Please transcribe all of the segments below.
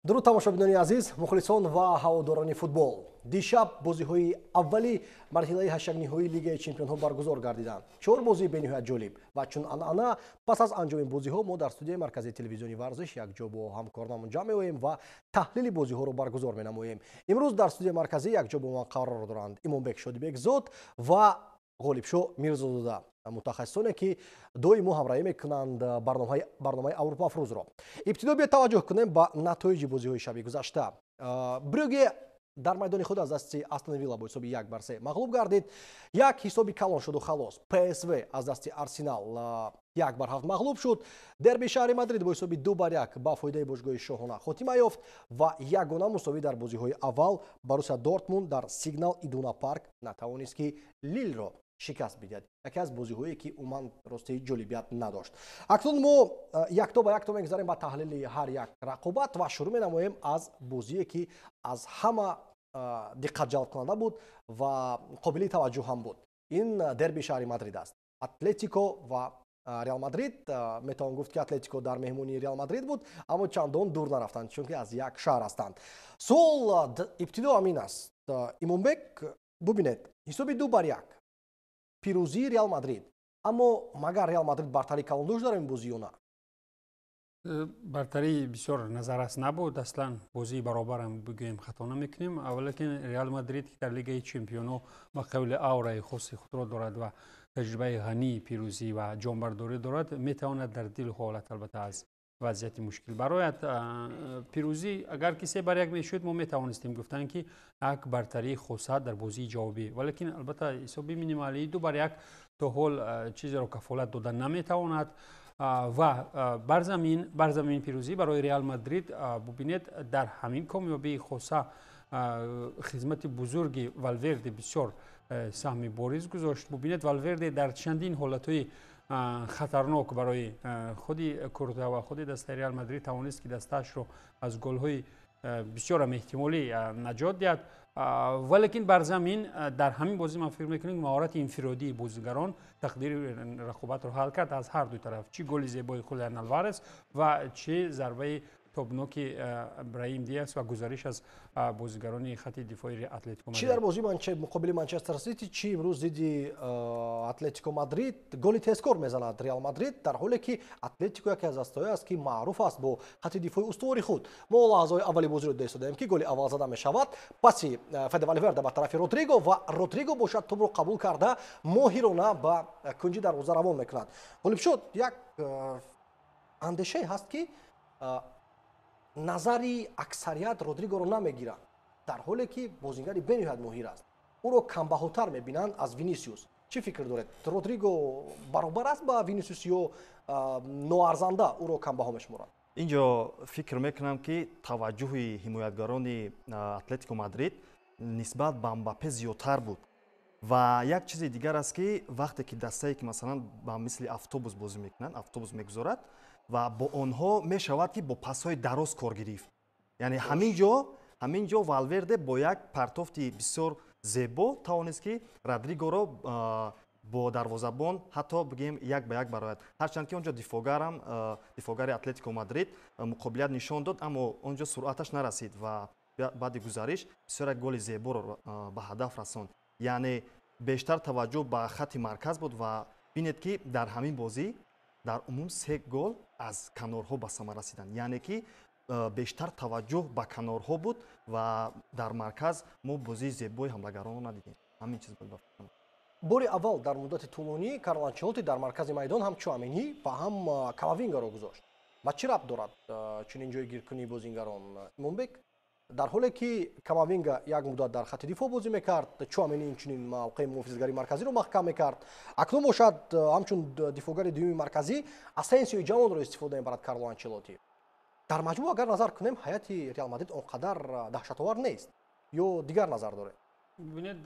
Дуруд, тамошобинони азиз, мухлисон ва ҳаводорони футбол. Дишаб бозиҳои аввали марҳилаи ҳаштякниҳоии Лигаи чемпионҳо баргузор гардиданд. Чор бозии бениҳоят ҷолиб ва чун анъана, пас аз анҷоми бозиҳо мо дар студияи марказии телевизиони «Варзиш» якҷо бо ҳамкоронамон ҷамъ меоем ва таҳлили бозиҳоро баргузор менамоем. Имрӯз дар студияи марказӣ якҷо бо ман қарор доранд Имомбек Шодибекзод ва Ғолибшо Мирзозода, мутахассисоне, ки доимо ҳамроҳӣ мекунанд барномаи «Аврупоафрӯзро». Ибтидо биё таваҷҷӯҳ кунем ба натоиҷи бозиҳои шаби гузашта. Брюге дар майдони худ аз дасти Астон Вилла бо ҳисоби 1-3 мағлуб гардид. Як ҳисоби калон шуду халос. ПСВ аз дасти Арсенал 1-7 мағлуб шуд. Дерби шаҳри Мадрид бо ҳисоби 2-1 ба фоидаи бошгоҳи шоҳона хотима ёфт ва ягона мусовӣ дар бозиҳои аввал: Боруссия Дортмунд дар Сигнал Идуна Парк натавонист, ки Лилро шикаст бидиҳад. Яке аз бозиҳое, ки умуман рости ҷолибият надошт. Акнун мо якто ба якто мегузарем ба таҳлили ҳар як рақобат ва шурӯъ менамоем аз бозие, ки аз ҳама диққатҷалбкунанда буд ва қобили таваҷҷӯҳ ҳам буд. Ин дерби шаҳри Мадрид аст, Атлетико ва Реал Мадрид. Метавон гуфт, ки Атлетико дар меҳмонии Реал Мадрид буд, аммо чандон дур нарафтанд, чунки аз як шаҳр ҳастанд. Суол ибтидо ҳамин аст, Имомбек: бубинед, ҳисоби 2-1, пирӯзии Реал Мадрид, аммо магар Реал Мадрид бартарии калон дошт дар ин бозӣ ё на? Бартарии бисёр назаррас набуд. Аслан бозии баробарам бигӯем, хато намекунем. Валекин Реал Мадрид, ки дар Лигаи чемпионҳо ба қавли аураи хоси худро дорад ва таҷрибаи ғании пирӯзӣ ва ҷонбардорӣ дорад, метавонад дар дили ҳолат албатта аз вазъияти мушкил барояд. Пирӯзӣ агар ки 3-1 мешуд, мо метавонистем гуфтан, ки як бартарии хоса дар бозии ҷавобӣ, валекин албатта ҳисоби минималии 2-1 то ҳол чизеро кафолат дода наметавонад. Ва бар замин пирӯзӣ барои Реал Мадрид. Бубинед, дар ҳамин комёбии хоса хизмати бузурги Валверде бисёр саҳми бориз гузошт. Бубинед, Валверде дар чандин ҳолатҳои хатарнок барои худи Куртуа ва худи дастаи Реал Мадрид тавонист, ки дастаашро аз голҳои бисёрам эҳтимолӣ наҷот диҳад. Валекин бар замин дар ҳамин бозӣ ман фикр мекунем, маҳорати инфиродии бозигарон тақдири рақобатро ҳал кард аз ҳар ду тараф: чӣ голи зебои Хулиан Алварес ва чӣ зарбаи тобноки Браим Диас ва гузариш аз бозигарони хати дифои Атлетико. Чӣ дар бозии муқобили Манчестер Сити, чӣ имрӯз зидди Атлетико Мадрид голи тезкор мезанад Реал Мадрид, дар ҳоле ки Атлетико яке аз дастаҳое аст, ки маъруф аст бо хати дифои устувори худ. Мо лаҳзаҳои аввали бозиро дида истодаем, ки голи аввал зада мешавад. Паси Феде Валверде ба тарафи Родриго ва Родриго бошад, тӯбро қабул карда, моҳирона ба кунҷи дарвоза равон мекунад. Ғолибшод, як андешае ҳаст, ки назари аксарият Родригоро намегиранд, дар ҳоле ки бозингари бениҳоят моҳир аст. Ӯро камбаҳотар мебинанд аз Винисиус. Чӣ фикр доред, Родриго баробар аст ба Винисиус ё ноарзанда ӯро камбаҳо мешуморанд? Инҷо фикр мекунам, ки таваҷҷӯҳи ҳимоятгарони Атлетико Мадрид нисбат ба Мбаппе зиёдтар буд. Ва як чизи дигар аст, ки вақте ки дастае, ки масалан ба мисли автобус бозӣ мекунанд, автобус мегузорад ва бо онҳо мешавад, ки бо пасҳои дароз кор гирифт. Яъне ҳамин ҷо Валверде бо як партофти бисёр зебо тавонист, ки Родригоро бо дарвозабон ҳатто бигем як ба як барояд. Ҳарчанд ки он ҷо дифогарам, дифогари Атлетико Мадрид муқобилият нишон дод, аммо он ҷо суръаташ нарасид ва баъди гузариш бисёр як голи зеборо ба ҳадаф расонд. Яъне бештар таваҷҷӯҳ ба хати марказ буд. Ва бинед, ки дар ҳамин бозӣ дар умум се гол аз канорҳо ба самар расиданд, яъне ки бештар таваҷҷӯҳ ба канорҳо буд ва дар марказ мо бозии зебои ҳамлагаронро надидем. Ҳамин чиз буд. Бори аввал дар муддати тӯлонӣ Карло Анчелотти дар маркази майдон ҳам Чуамени ва ҳам Камавингаро гузошт. Ба чӣ рабт дорад чунин ҷойгиркунии бозингарон, Имомбек? Дар ҳоле ки Камавинга як муддат дар хати дифоъ бозӣ мекард, Чуамени инчунин мавқеи муҳофизгари марказиро маҳкам мекард, акнун бошад, ҳамчун дифоъгари дуюми марказӣ Асенсиои ҷавонро истифода мебарад Карло Анчелотти. Дар маҷмӯъ агар назар кунем, ҳайати Реал Мадрид он қадар даҳшатовар нест ё дигар назар доред? Бибинед,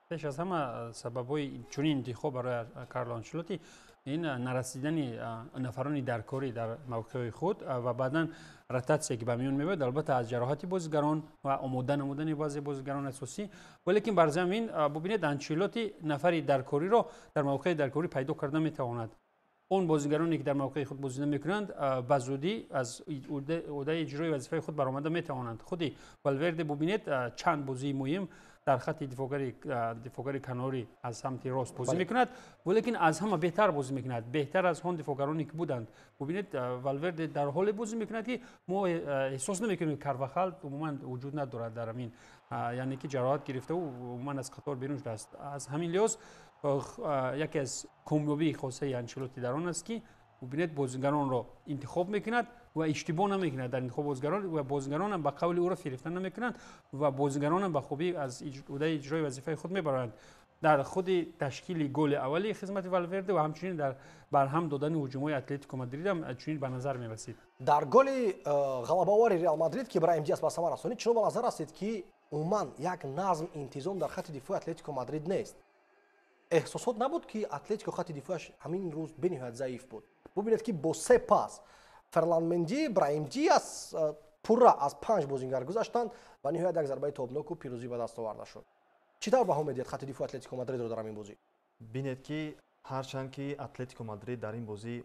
пеш аз ҳама сабабҳои чунин интихоб барои Карло Анчелотти ин нарасидани нафарони даркорӣ дар мавқеъҳои худ ва баъдан ротатсия, ки ба миён меояд, албатта аз ҷароҳати бозигарон ва омода намудани баъзе бозигарони асосӣ. Валекин бар замин бубинед, Анчелотти нафари даркориро дар мавқеи даркорӣ пайдо карда метавонад. Он бозигароне, ки дар мавқеи худ бозӣ намекунанд, ба зудӣ аз ӯҳдаи иҷрои вазифаи худ баромада метавонанд. Худи Валверде, бубинед, чанд бозии муҳим дар хатти дифоъгари канорӣ аз самти рост бозӣ мекунад, валекин аз ҳама беҳтар бозӣ мекунад, беҳтар аз он дифоъгароне, ки буданд. Бубинед, Валверде дар ҳоле бозӣ мекунад, ки мо эҳсос намекунем, ки Карвахал умуман вуҷуд надорад дар ҳамин, яъне ки ҷароҳат гирифтаву умуман аз қатор берун шудааст. Аз ҳамин лиҳоз яке аз комёбии хосаи Анчелоти дар он аст, ки, бубинед, бозигаронро интихоб мекунад ва иштибоҳ намекунад дар интихоби бозигарон, ва бозигаронам ба қавли ӯро фирефта намекунанд, ва бозигаронам ба хубӣ аз ӯҳдаи иҷрои вазифаи худ мебаранд. Дар худи ташкили голи аввали хизмати Валверде ва ҳамчунин дар барҳам додани ҳуҷумҳои Атлетико Мадридам чунин ба назар мерасид. Дар голи ғалабаовари Реал Мадрид, ки Браҳим Диас ба самар расонид, чунон ба назар расид, ки умуман як назм, интизом дар хатти дифои Атлетико Мадрид нест. Эҳсосот набуд, ки Атлетико хатти дифояш ҳамин рӯз бениҳоят заиф буд? Бубинед, ки бо се пас Ферлан Менди, Браҳим Диас пурра аз панҷ бозингар гузаштанд ва ниҳоят як зарбаи тобноку пирӯзӣ ба даст оварда шуд. Чӣ тавр баҳо медиҳад хатти дифои Атлетико Мадридро дар ҳамин бозӣ? Бинед, ки ҳарчанд ки Атлетико Мадрид дар ин бозӣ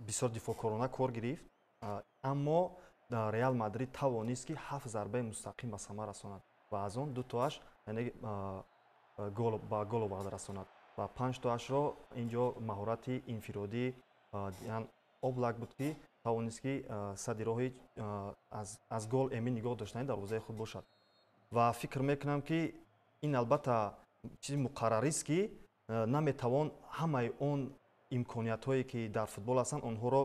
бисёр дифоъкорона кор гирифт, аммо Реал Мадрид тавонист, ки ҳафт зарбаи мустақим ба самар расонад ва аз он дутоаш, яъне ба гол оварда расонад, ва панҷтоашро инҷо маҳорати инфиродӣ Облак буд, ки тавонист, ки сади роҳи аз гол эмин нигоҳ доштани дарвозаи худ бошад. Ва фикр мекунам, ки ин албатта чизи муқаррарист, ки наметавон ҳамаи он имкониятҳое, ки дар футбол ҳастанд, онҳоро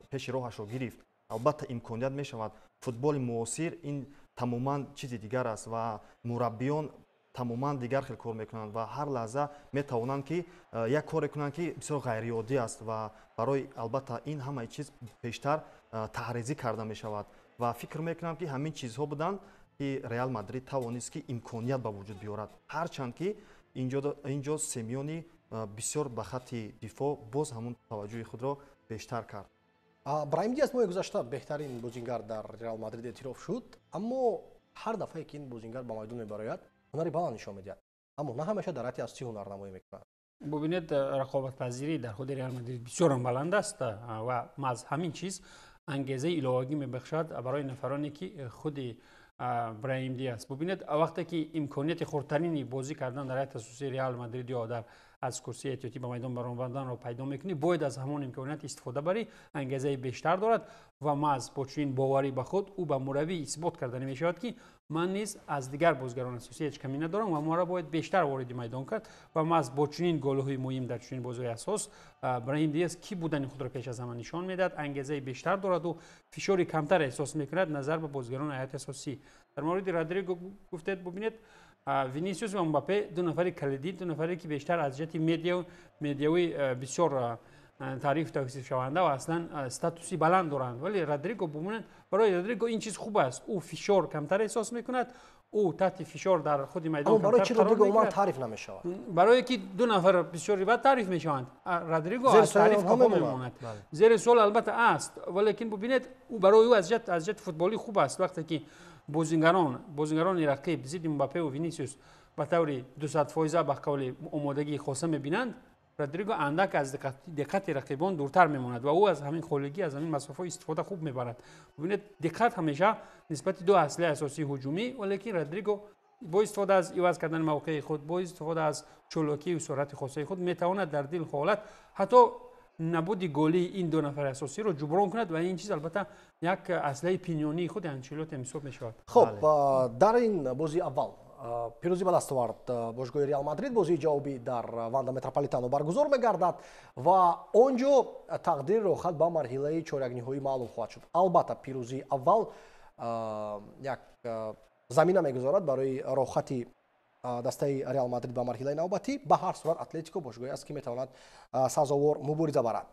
пеши роҳашро гирифт. Албатта, имконият мешавад. Футболи муосир ин тамоман чизи дигар аст ва мураббиён тамоман дигар хел кор мекунанд ва ҳар лаҳза метавонанд, ки як коре кунанд, ки бисёр ғайриоддӣ аст, ва барои албатта ин ҳамаи чиз пештар таҳрезӣ карда мешавад. Ва фикр мекунам, ки ҳамин чизҳо буданд, ки Реал Мадрид тавонист, ки имконият ба вуҷуд биёрад, ҳарчанд ки инҷо Семёни бисёр ба хатти дифоъ боз ҳамун таваҷҷӯҳи худро бештар кард. Браҳим Диас моҳи гузашта беҳтарин бозингар дар Реал Мадрид эътироф шуд, аммо ҳар дафъае, ки ин бозингар ба майдон мебарояд, ҳунари баланд нишон медиҳад, аммо на ҳамеша дар ҳайати асосӣ ҳунарнамоӣ мекунад. Бубинед, рақобатпазирӣ дар худи Реал Мадрид бисёрам баланд аст ва аз ҳамин чиз ангезаи иловагӣ мебахшад барои нафароне, ки худи Браҳим Диас, бубинед, вақте ки имконияти хурдтарини бозӣ кардан дар ҳайати асосии Реал Мадрид ё дар аз курсии эҳтиётӣ ба майдон баромаданро пайдо мекунӣ, бояд аз ҳамон имконият истифода барӣ. Ангезаи бештар дорад ва маҳз бо чунин боварӣ ба худ ӯ ба мураббӣ исбот карда мешавад, ки ман низ аз дигар бозигарони асосӣ ҳеҷ камӣ надорам ва моро бояд бештар вориди майдон кард. Ва маҳз бо чунин голҳои муҳим дар чунин бозиҳои асос Браҳим Диас кӣ будани худро пеш аз ҳама нишон медиҳад, ангезаи бештар дорад ӯ фишори камтар эҳсос мекунад назар ба бозигарони ҳайати асосӣ. Дар мавриди Родриго гуфтед, бубинед, Винисиус ва Мбаппе ду нафари калидӣ, ду нафаре, ки бештар аз ҷиҳати медиавӣ бисёр таъриф тавсифшаванда ва аслан статуси баланд доранд, вале Родриго, бубинед, барои Родриго ин чиз хуб аст. Ӯ фишор камтар эҳсос мекунад, ӯ таҳти фишор дар худи майдон. Барои чи Родриго умуман таъриф намешавад? Барое ки ду нафар бисёри бад таъриф мешаванд, Родриго аз таъриф қафо мемонад. Зери суол албатта аст, валекин, бубинед, ӯ барои ӯ аз ҷиҳати футболӣ хуб аст. Вақте ки бозингарони рақиб зидди Мбаппе ва Винисиус ба таври 200-фоиза ба қавли омодагии хоса мебинанд, Родриго андак аз диққати рақибон дуртар мемонад ва ӯ аз ҳамин холигӣ, аз ҳамин масофаҳо истифода хуб мебарад. Бубинед, диққат ҳамеша нисбати ду аслаи асосии ҳуҷумӣ, валекин Родриго бо истифода аз иваз кардани мавқеи худ, бо истифода аз чолокию суръати хосаи худ метавонад дар дил ҳолат ҳатто набуди голии ин ду нафари асосиро ҷуброн кунад, ва ин чиз албатта як аслаи пинёнии худи Анчелоти ҳисоб мешавад. Хуб, дар ин бозии аввал пирӯзӣ ба даст овард бошгоҳи Реал Мадрид. Бозии ҷавобӣ дар Ванда Метрополитано баргузор мегардад ва он ҷо тақдири роҳхат ба марҳилаи чорякниҳоӣ маълум хоҳад шуд. Албатта, пирӯзии аввал як замина мегузорад барои роҳхати дастаи Реал Мадрид ба марҳилаи навбатӣ. Ба ҳар сурат, Атлетико бошгоҳе аст, ки метавонад сазовор мубориза барад.